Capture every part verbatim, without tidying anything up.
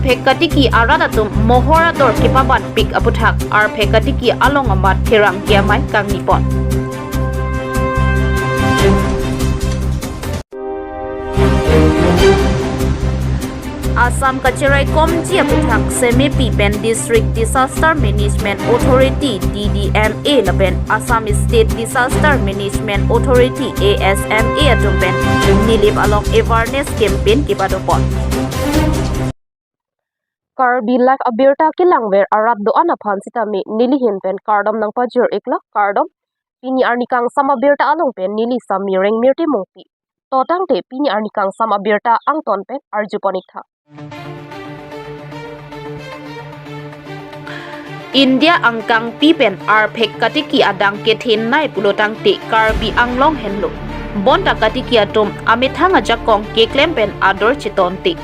Arphek katiki arat atum mohor ador kepabatpik aputhak arphek katiki along amat pherangke amei kangnipon. Assam kacheraikomji aputhak semepi pen District Disaster Management Authority, D D M A lapen Assam State Disaster Management Authority, A S M A atum pen Nilip along awareness campaign kepadopon. Karbi Live abirta kelangver arat do-an aphan sitame nelihin pen kardom nangpajir-iklo, kardom. Pini arni kangsam abirta along pen neli Sami Rengmirti Mungpi. To tangte pini arni kangsam abirta angton pen arjupon-iktha. India angkangpi pen arphek katiki adang kethenei pulo tangte Karbi Anglong henlo. Bonta katiki atum amethang ajakong keklem pen ador chetonte.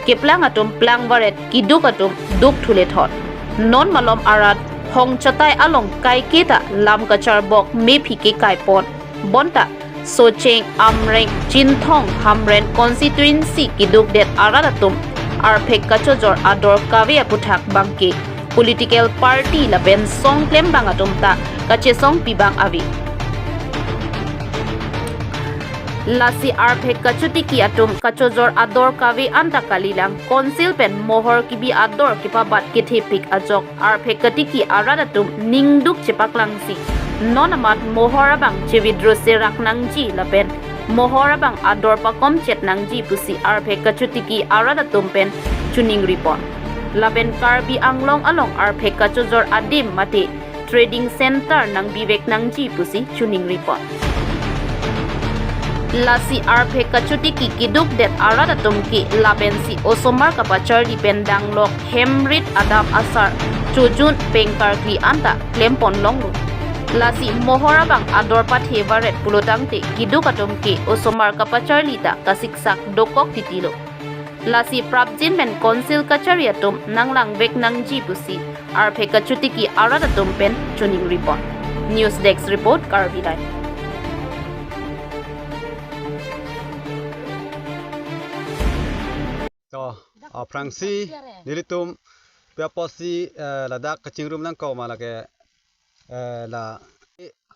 Keplang atum plangvaret, kiduk atum duk thule thot. Non malom arat hong chatai along kaiketa lam kacharbok mephi kekaipon. Bonta Socheng, Amreng, Chinthong, Hamren constituency kidukdet arat atum arphek kachojor ador kave aputhak bangke political party lapen songklem bang atum ta kachesongpi bang ave. Lasi arphek kachotiki atum kachojor ador kave anta kalilang Council pen mohor kebi ador kepabat kethepik ajok arphek katiki arat atum ningduk chepaklangsi non amat mohor abang che-withdraw serak nangji lapen mohor abang ador pakomchet nangji pusi arphek kachotiki arat atum pen choningripon. Lapen Karbi Anglong along arphek kachojor adim mate trading center nangbivek nangji pusi choningripon. Lasi arphek kachotiki kidukdet arat atum ke lapensi osomar kapacharli pen danglok hemrit adam asar chojun pengkarkli anta klempon longlo. Lasi mohor abang ador pathe varet pulo tangte kiduk atum ke osomar kapacharli ta kasiksak dokok titilo. Lasi prapjin pen Council kachari atum nanglangvek nangji pusi arphek kachotiki arat atum pen choningripon. News Desk Report, Karbi Live. To, aphrangsi nelitum pi apotsi, eh, ladak kachingrum nangkok ma lake, eh, la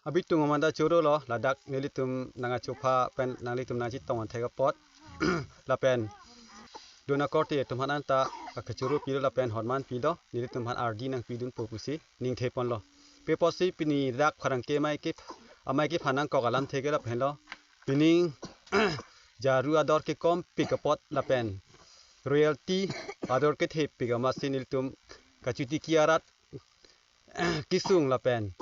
abitung amanda choro lo, ladak nelitum nangachopha pen nanglitum nangchetong an thek apot. Lapen dona korte atum aphan anta kachoro pilo lapen horman pilo, nelitum aphan ardi nangpidunpo pusi ningtheponlo. Pi apotsi pini dak pherangke amei ke, amei kephan nangkok alamthe ke lahenlo. Pining jaru ador kekompik apot lapen royalty ador kethepik amatsi nelitum kachotiki arat kesung lapen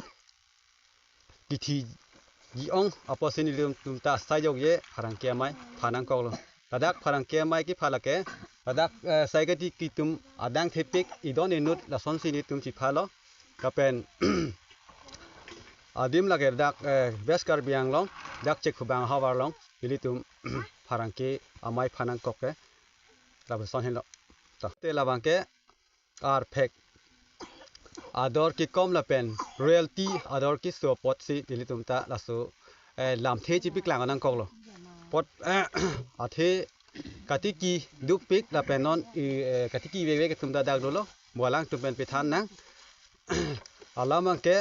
kethiji-ong apotsi nelitum ta asai jokje pherangke amei phan nangkoklo. Ladak pherangke amei kephan lake ladak, eh, sai katiki atum adang thepik idon inut lasonsi nelitum chephalo. Lapen adim lake dak, eh, West Karbi Anglong, dak Chekhubang havar along nelitum pherangke amei phan nangkok ke lapuson henlo. To, te labang ke arphek ador kekom lapen royalty ador keso apotsi nelitum ta laso, eh, lamthe chepaklang nangkoklo. Apot, eh, athe katiki dukpik lapen non i, eh, katiki vekvek atum ta dak dolo. Mo alangtum pen pethan nang. Alam abangke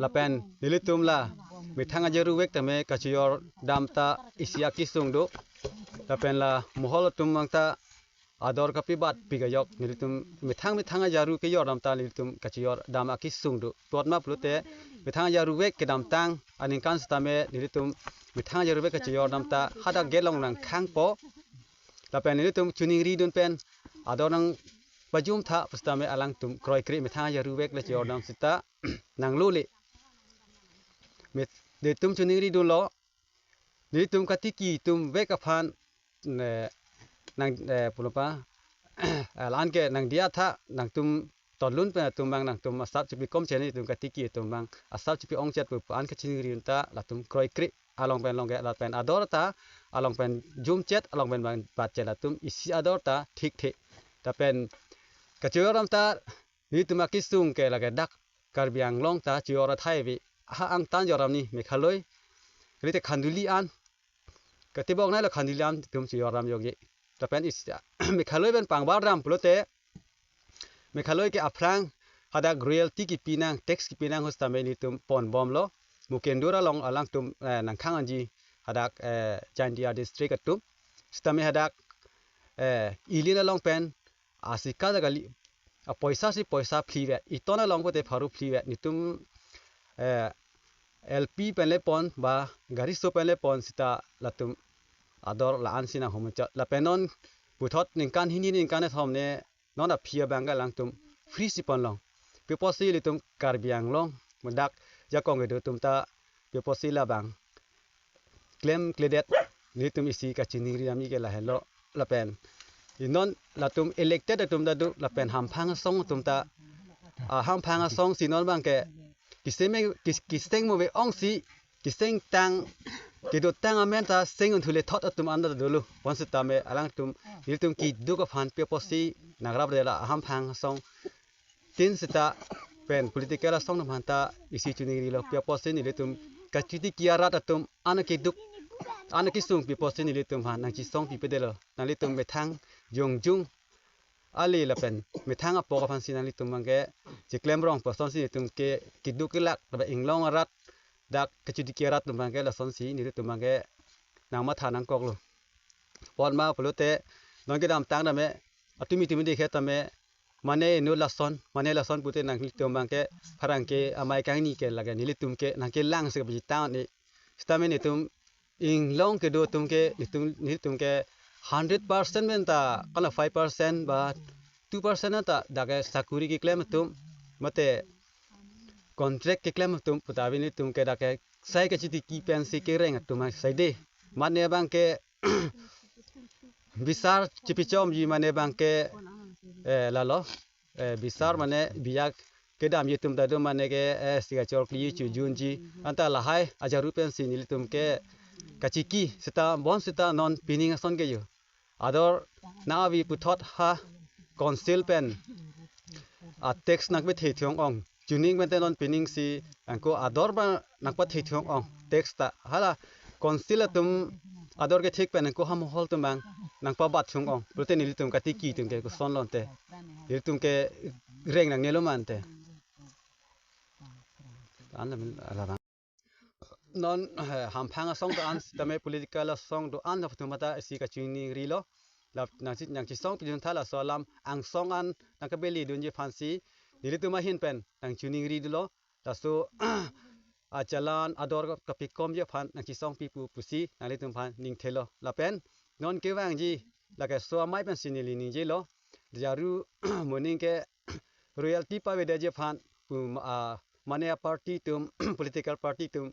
lapen nelitum la methang ajaruvek tame kachojor dam ta isi akesung do. Lapen la mohor atum abang ta ador kapebatpik ajok nelitum methang methang ajaru kejor dam ta nelitum kachojor dam akesung do. Totma pulote methang ajaruvek kedamtang aningkan sitame nelitum methang ajaruvek kachojor dam ta hadak gelong nangkhangpo. Lapen nelitum choningridun pen ador nangpajumtha pusitame alangtum kroikre methang ajaruvek le chojor dam sita nanglole. Met, nelitum choningridunlo, nelitum katiki atum vek aphan, ne, nang, eh, pulopa, eh, la-an ke nangdiya tha, nangtum tonlun pen atum abang nangtum asap chepi komchet, nelitum katiki atum abang asap chepi ongchet pu pu an kachiningridun ta latum kroikre along pen longke lapen ador ta along pen jumchet along pen bang batchet latum isi ador ta thikthe. Lapen kachojor dam ta nelitum akesung ke lake dak Karbi Anglong ta chojor athai ave, ha angtan jor dam ni Meghalaya, rite Khanduli an, katibok nai lo Khanduli an atum chojor dam jokje. Lapen isi Meghalaya pen pangbar dam pulote Meghalaya ke aphrang hadak royalty kipi nang, tax kipi nang pusitame nelitum ponbomlo. Mukendur along alangtum eh, nangkhang anji hadak eh, Jaintia district atum. Sitame hadak eh, Ilin along pen asika dagali apoisa si poisa phli vet, iton along pote pharo phli vet, nelitum eh, L P pen le pon ba gari so pen le pon sita latum ador la-an si nang humuchot. Lapen non puthot ningkan hini ningkan thom ne non aphi abang alangtum free si ponlong. Pi apotsi ilitum Karbi Anglong medak jakong kedo atum ta pi apotsi labang klemkledet, nelitum isi kachiningri ami ke lahenlo. Lapen non latum elected atum ta do, lapen hamphang asong atum ta ah, hamphang asong si non abang ke kiseng me kis- kiseng mo ve ong si kiseng tang kedo tang amen ta seng un thule thot atum anda dolo. Bonsitame alangtum nelitum keduk aphan pi apotsi nangrap dela hamphang asong tin sita pen political asong atum aphan ta isi chiningrilo. Pi apotsi nelitum kachitiki arat atum ana keduk ana kesung pi apotsi nelitum aphan nangchisong pipedetlo. Nanglitum methang jongjung ale lapen methang apok aphan si nanglitum abang ke chiklem rong pu ason si nelitum ke keduk kelak lapen inglong arat dak kachitiki arat atum abang ke lason si nelitum abang ke nangmatha nangkoklo. Pon ma pulote non kedamtang tame atumi tumi dikhe tame mane inut lason, mane lason pute nanglitum abang ke pherangke amei kangni ke lake nelitum ke nangkelang si kapaji tang ni. Sitame nelitum inglong kedo atum ke nelitum nelitum ke hundred percent pen ta kala five percent ba two percent ta dak ke sakuri keklem atum mate contract keklem atum puta bi nelitum ke dak ke sai kachitiki pensi kereng atum sai de. Mane abang ke bisar chipichomji mane abang ke eh, lalo eh, bisar mane biyak kedamji atum ta do mane ke eh, signature kli chojunji anta lahai ajaru pensi nelitum ke kachiki sita bonsita non pining ason ke yo. Ador nangvi puthot ha council pen a tax nangpethe thiong ong. Chuning pen te non pining si angko ador ba nangpathe thiong ong. Tax ta hala council atum ador kethek pen angko ham hall atum abang nangpabat thiong ong. Pulote nelitum katiki atum ke koson lonte. Nelitum kereng nangnelo mante. An la min ala bang. Non eh, hamphang asong do-an sitame political asong do-an atum ta isi kachiningrilo. La nangchi nangchisong pijun tha laso alam angsong an nangkabeli dunji aphansi nelitum ahin pen nangchiningri dolo. Laso achalan ador kapikomji aphan nangchisong pipo pusi nanglitum aphan ningthelo. Lapen non kevangji lake so amei pensi neli ningjelo. Jaru moning ke royalty pavedetji aphan pu ah, mane a party atum political party atum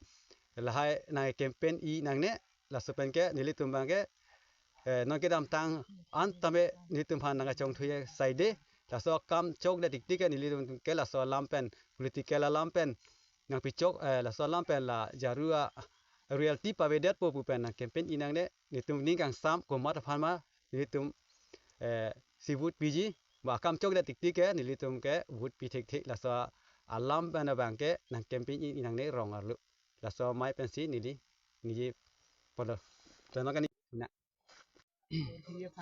lahai nang campaign-i nangne. Laso pen ke nelitum abang ke eh, non kedamtang an tame nelitum aphan nangkachongthu sai de. Laso akam chokdet tiktik ke nelitum ke laso alam pen political alam pen nangpichok eh, laso alam pen la jaru a royalty pavedetpo pu pen nang campaign-i nangne. Nelitum ning kangsam komat aphan ma nelitum eh, si vote piji ba akam chokdet tiktik ke nelitum ke vote pi thekthe. Laso alam pen abang ke nang campaign-i nangne rong arlo. Laso amei pensi neli ningje polo. Tano kani na.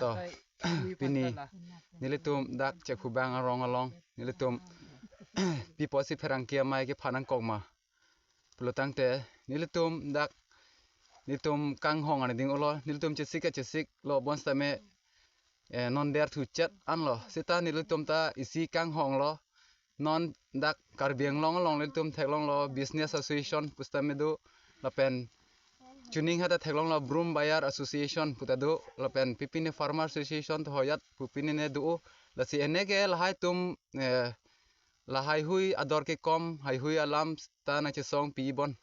To pini nelitum dak Chekhubang arong along nelitum pi apotsi pherangke amei kepha nangkok ma pulo tangte nelitum dak nelitum kanghong ani ding olo. Nelitum chesik kachesik lo bonsitame eh, non der thuchet anlo sita nelitum ta isi kanghonglo. Non dak Karbi Anglong along nelitum theklonglo business association pusitame do. Lapen chuning hata theklonglo Broom Buyer Association puta do. Lapen pipine Farmer Association to hoyat pupine ne do. Lasi ene ke lahai atum eh, lahai hui ador kekom haihui alam ta nangchesong pibon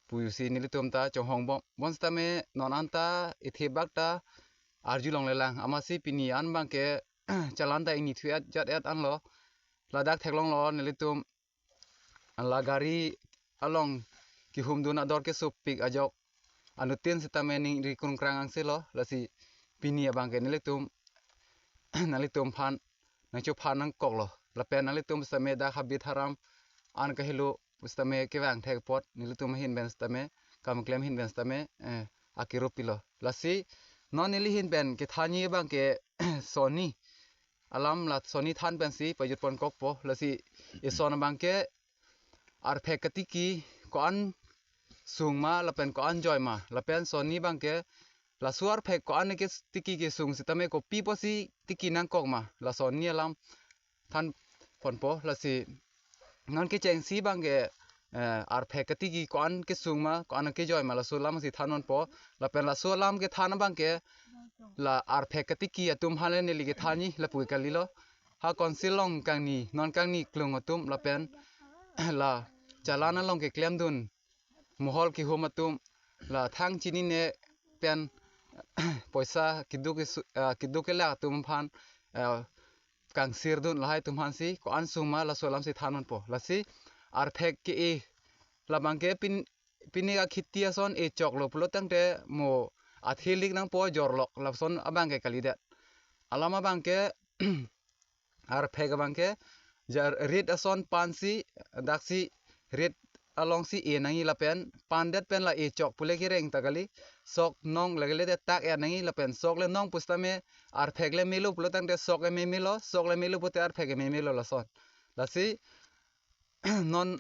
pusi nelitum ta chonghongbom. Bonsitame non anta ithebak ta arjulonglelang. Amatsi pini an abang ke chalan ta ingni thuet jat et anlo. Ladak theklonglo nelitum la gari along kehumdun ador kesopik ajok anuttin sitame ningri krungkrang angse lo. Lasi pini abang ke nelitum nanglitum aphan nangchophan nangkoklo. Lapen nanglitum sitame dak habit haram an kahelo sitame kevang thek apot nelitum ahin pen sitame kam klem ahin pen sitame eh, akirup pilo. Lasi Non neli ahin pen kethanji abangke sonni alam la sonni than pensi pajut pon kokpo, lasi eson abangke arphek katiki ko-an sung ma lapen ko-an joi ma, lapen sonni abangke laso arphek ko-an ke tiki kesung sitame kopi pusi tiki nangkok ma, la sonni alam than ponpo. Lasi non kechengsi abangke, eh, arphek katiki ko-an kesung ma, ko-an kejoi ma, laso alam si than ponpo. Lapen laso alam kethan abangke la arphek katiki atum aphan le neli kethanji lapu kalilo. Ha council along kangni, non kangni klung atum lapen la challan along keklemdun mohol kehum atum, la thang chinine pen poisa keduk kesu-, ah, keduk kelak atum aphan, ah, kangsirdun lahai atum aphansi ko-an sung ma laso alam si than ponpo. Lasi arphek ke-e labangke pin, pine akhiti ason e choklo pulo tangte mo athe lik nangpo jorlok lason abangke kalidet. Alam abangke arphek abangke jar rit ason pansi daksi rit alongsi e nangji lapen pandet pen la e chok pule kereng ta kali, sok nong lagele de tak e nangji lapen sok le nong pusitame arphek le melo pulo tangte sok le me melo, sok le melo pute arphek le me melo lason. Lasi non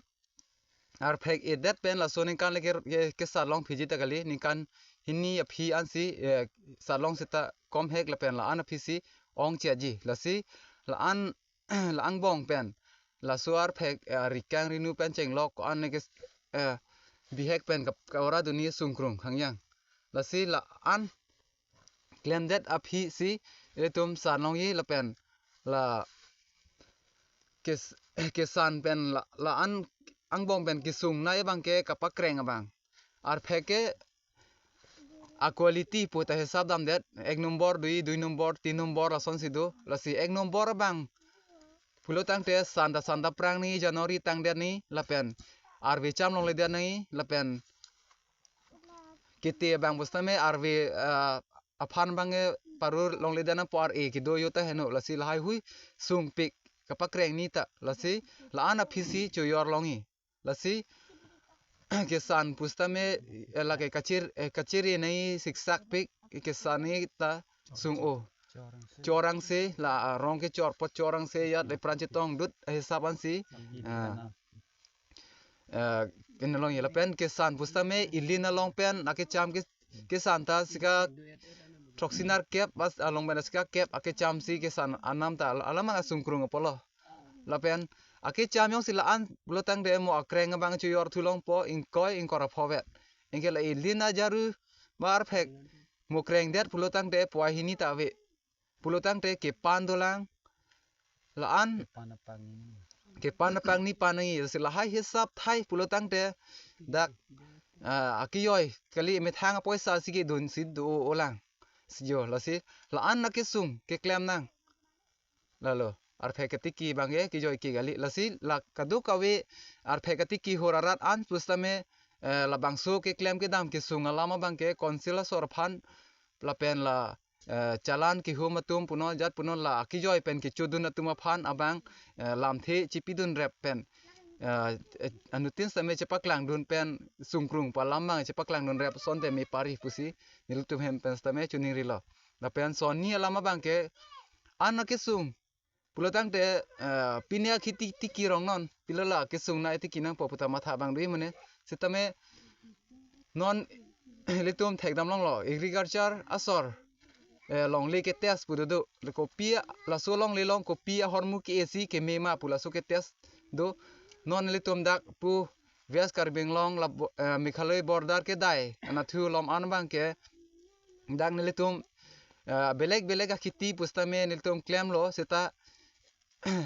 arphek edet pen laso ningkan le ke, ke, kesat long phiji ta kali, ningkan hini aphi ansi, eh, sat long seta komhek lapen la-an aphisi ong chiaji. Lasi la-an la angbong pen laso arphek, eh, rikang rinu pen chenglok ko-an ke, eh, bihek pen kap-, kaora dunji sungkrung hangyang. Lasi la-an klemdet aphisi ilitum san longji lapen la kes-, kesan pen la, la-an angbong pen kesung nai abangke kapakreng abang. Arphek ke a quality pu ta hisap damdet, ek nombor, dui, dui nombor, tin nombor lasonsi do. Lasi ek nombor abang pulo tangte santa santa prang ni January tangdet ni lapen arve cham longledet ni lapen kete abang pusitame arve, ah, aphan abangke parur longledet nangpo, ar-e kedo yo ta heno, lasi lahai hui sungpik kapakreng ni ta, lasi la-an aphisi chojor longji. Lasi kesan pusitame, eh, lake kachir, eh, kachiri nai siksak pik, kesan ni ta sung-o. Chorang se la, ah, rong kechor pot chorang se ya de pran chetong dut hisap ansi. Ah, eh, kene longji lapen kesan pusitame ilin along pen akecham ke, kesan ta sika throksi nerkep bas along pen sika kep akechamsi kesan anam ta al-, alamang asungkrung apotlo. Lapen akecham jongsi la-an pulo tangte mo akreng abang chojor thu longpo ingkoi ingkoi ra phovet. Anke la ilin ajaru ba arphek mo krengdet pulo tangte puai hini ta ave. Pulo tangte kepan dolang. La-an kepan apang ni pan nangji. Lasi lahai hisap thai pulo tangte dak, ah, akejoi kali, methang apoisa si kedunsi do-o lang. Si jo, lasi la-an akesung keklem nang. Lalo arphek katiki abangke kejoi ke kali. Lasi la kadokave arphek katiki hor arat an pusitame, eh, labangso keklem kedam kesung alam abangke council asor aphan lapen la, eh, challan kehum atum punon jat punon la akejoi pen kechodun atum aphan abang, eh, lamthe chipidun rep pen, eh, eh, anuttin sitame chepaklangdun pen sungkrung pu alam abang chepaklangdun rep asonte me pari pusi nelitum hem pen sitame choningrilo. Lapen sonni alam abangke an akesung pulo tangte, eh, pine akhiti tiki rong non pilo la kesung nai tiki nangpo pu ta matha abang do-i mane. Sitame non ilitum thekdam longlo agriculture asor, eh, longle ke test pu do do. Le kopi a-, laso longle along kopi ahormu ke-e si keme ma pu laso ke test do. Non ilitum dak pu West Karbi Anglong la bo-, eh, Meghalaya border kedai anatthu along an abangke dak nelitum, eh, belek belek akhiti pusitame nelitum klemlo seta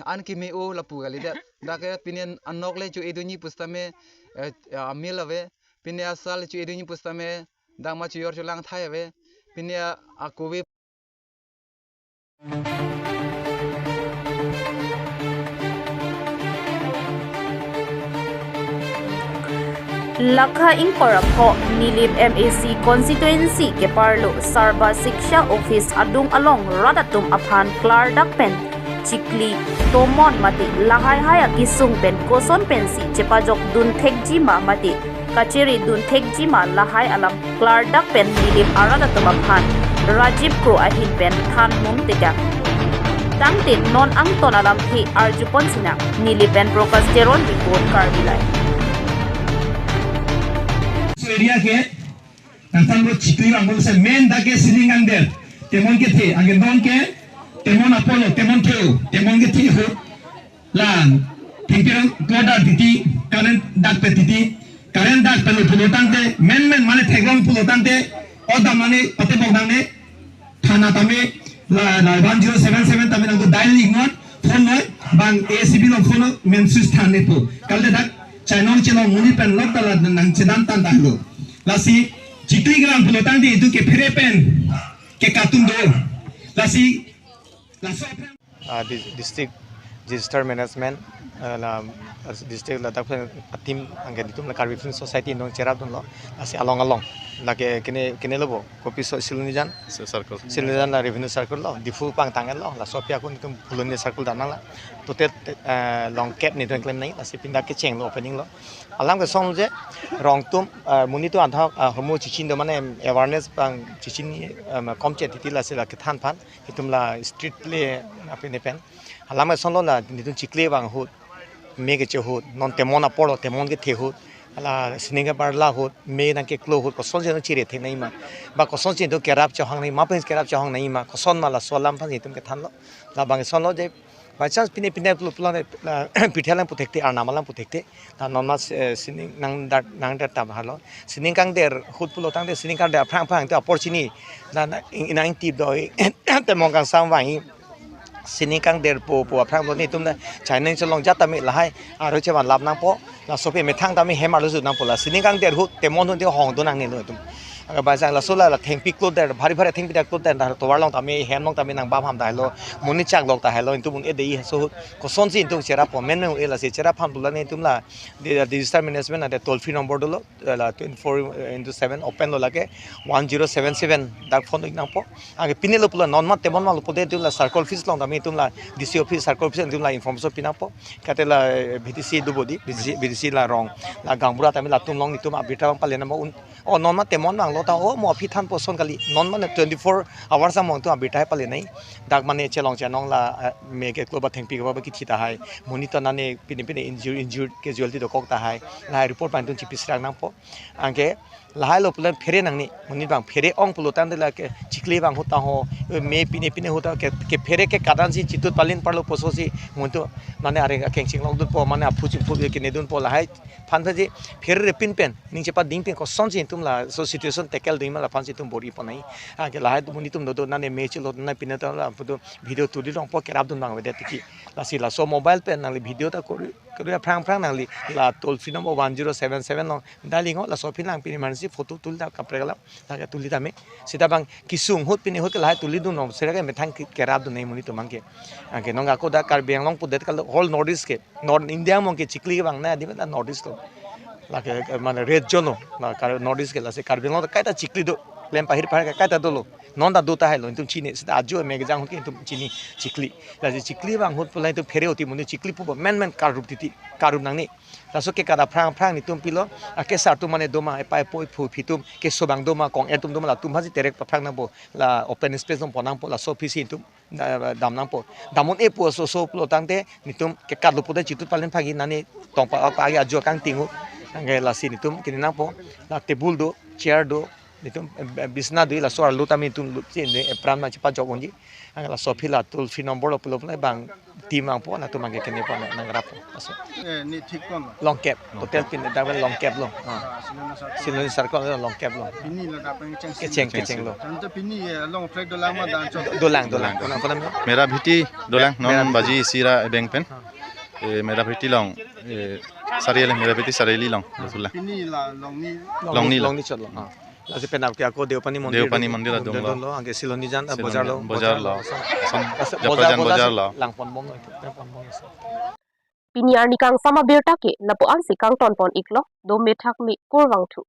an keme-o lapu kalidet. Dak ke pine anok le cho-edunji pusitame, eh, amil ave. Pine asal cho-edunji pusitame dak ma chojor cholang thai ave. Pine a-, akove. Lakha ingkoi ra pho Nilip M A C constituency keparlo Sarva Shiksha Office adung along rat atum aphan klardak pen chikli tomon mate lahai hai akesung pen koson pensi chepajok dun thekji ma mate kachiri dun thekji ma lahai alam klardak pen Nilip arat atum aphan Rajiv Kro ahin pen than mung tejak. Tangte non angton alamthe arjupon sinang. Neli pen Prakash Teron report, Karbi Live. So area ke nangthan bo chikli bang bo se main dak ke sining kangder, temon kethe, anke non ke temon apor lo, temon theu, temon kethe ahut la thengpi rong klodak titi, current dak pe titi, current dak pe lo pulo tangte, main main mane theklong pulo tangte, odam mane pate bok nangne, thana tame, la, la one zero seven seven tame nangko dial iknon, phone noi, bang A C B lo phone, main switch than ne po. Kalite dak chainong chelong monit pen lok ta la nangchedam tan ta lo. Lasi chikli kelang pulo tangte itum ke phere pen ke katum do. Lasi, laso Ah, dis-, district disaster management, ah, la, ah, district ladak pen a-team anke itum la Karbi Film Society nong cherap dunlo. Lasi along along lake kene, kene lo bo, kopi so Silonijan, so circle. Silonijan la revenue circle lo, Diphu pangtang lo, laso aphi akun itum Puloni circle damnang la. Total, eh, long kep netum klem nai, lasi pinda kecheng lo, opening lo. Alam keson je, rong atum, eh, monit atum adha, eh, hormu chichin do mane awareness bang chichin, eh, komche titi lasi la kethan aphan itum la street play apin pen. Alam keson lo la netum chikli bang ahut, me keche ahut, non temon apor lo, temon kethe ahut, la sining kebarla ahut, me nangkeklo ahut, kosonsi non chire thek nai ma, ba kosonsi non kerap chehang nai ma, pen kerap chehang nai ma, koson ma, laso alam aphan netum kethan lo. Labang keson lo je, by chance pine pine pulo pulo ne, la, pithe alam pu thekthe, arnam alam pu thekthe. Ta non ma, eh, sining nangdar, nangdar tam halo. Sining kangder ahut pulo tangte sining kangder aphrang aphrang te apor chini. Na, na, in, inang tip do, temon kangsam vang, sining kangder po, po aphrang lo netum na, chainong chelong jat tame lahai, aro chevan lap nangpo, laso aphi methang tame hem arlo jut nangpo la. Sining kangder ahut, temon ahut te hong do nangne lo itum. Anke by chance laso la, la thengpi kloder, bhari bhari thengpi dak kloder, dak tovar along tame, hem along tame nangbam ham ta helo, monit chak lok ta helo, itum un-e dei so ahut, kosonsi itum cherap po, main main un-e lasi cherap aphan pulo netum la, di-, disaster management ade toll free number dolo, la twenty-four into seven open lo lake, one zero seven seven dak phone ik nangpo. Anke pine lo pulo non ma temon ma lo pulote itum la circle office along tame itum la D C office, circle office itum la information pi nangpo. Kate la, eh, B D C do bodi, B D C, B D C la rong, la gaonbura tame latum along itum abirta pale nangpo un. O non ma temon bang lo ta, o mo aphi than po son kali. Non ma ne twenty-four hours among itum abirta pale nai. Dak mane chelong chenong la, eh, me keklo ba thengpi keba ba kithi tahai. Monit atum nane pine pine injured, injured casualty dokok tahai. La report bang itum chipi srang nangpo. Anke lahai lo pulo phere nangne, monit bang phere ong pulo tangte lake chikli bang ahut ta ho, me pine pine ahut ta ke, ke phere ke kadan si chitut palin parlo pusosi monit atum mane areng akeng chinglok dunpo, mane aphu chiphu kene dunpo lahai aphan phaji phere repin pen ning chepading pen kosonsi itum laso situation tackle ding ma la aphansi itum bor-i pon nai. Anke lahai monit atum dodo nane me chelo nane pine ta la putu video tuli rongpo kerap dun bang avedet tiki. Lasi laso mobile pen nangli video ta kori, kori aphrang aphrang nangli la toll free number one zero seven seven along dial iknon, laso aphi lang pine emergency photo tuli ta kaprek la, lake tuli tame. Sita bang kesung ahut pine ahut ke lahai tuli dun non, sira ke methang ke-, kerap dun nai monit atum abang ke. Anke non ako dak Karbi Anglong pudet kali whole North East ke, North India among ke chikli bang na di na North East lo. Lake, eh, mane red zone lo, la Kar-, North East ke lasi Karbi Anglong kaita chikli do, lem pahir pahir ke kaita dolo. Non ta do tahai lo, itum chini, sita ajo me kejang ahut ke itum chini chikli. Lasi chikli bang ahut pulo itum phere oti monit chikli pupo, main main karrup titi, karrup nangne. Laso ke kada aphrang aphrang netum pilo, akesar atum mane doma, epai poi phu phitum, keso bang doma, kong-et atum doma, latum aphansi terek aphrang nangpo, la open space along pon nangpo, laso aphisi itum da-, dam nangpo. Dam un-e pu aso so pulo tangte netum ke katlo pulote chitut palin phagi nane tongpa pa agi ajo kangting ahut. Anke lasi netum kene nangpo, la table do, chair do, netum, eh, bisna do, laso arlo tame netum lut si ne epran ma chepajok unji. Anke laso aphi la toll free number lo pulo pulo bang team angpo, latum anke kene po na nangrap po. Laso. Eh, ne thik pon lo. Long kep. Total pine dak pen long kep lo. Ah. Ah, Silonijan circle. Silonijan circle lo long kep lo. Pini ladak pen kecheng. Kecheng, kecheng lo. Tangte pini, eh, along flag dolang ma dan chot. Do-, dolang, dolang. Konat, konat lo? Merabheti dolang, non Merabheti. Baji isi ra ebeng pen. Ah. Eh, Merabheti along, eh, sariali, Merabheti sariali along, dolang. Pini la Longni. Longni, Longni la. Longni chot lo. Ah. Lasi penap ke ako Deopani Mondir Deopani do. Mondir adung lo. Adung lo, anke Silonijan, eh, Silonijan bojar lo, bojar bojar lo. Lo. Ason Ason Japrajan bojar, bojar bojar lo. Lang pon bom, lang pon bom. Pini arni kangsam abirta ke lapu-ansi kangton pon iklo, do methak me kurvangthu.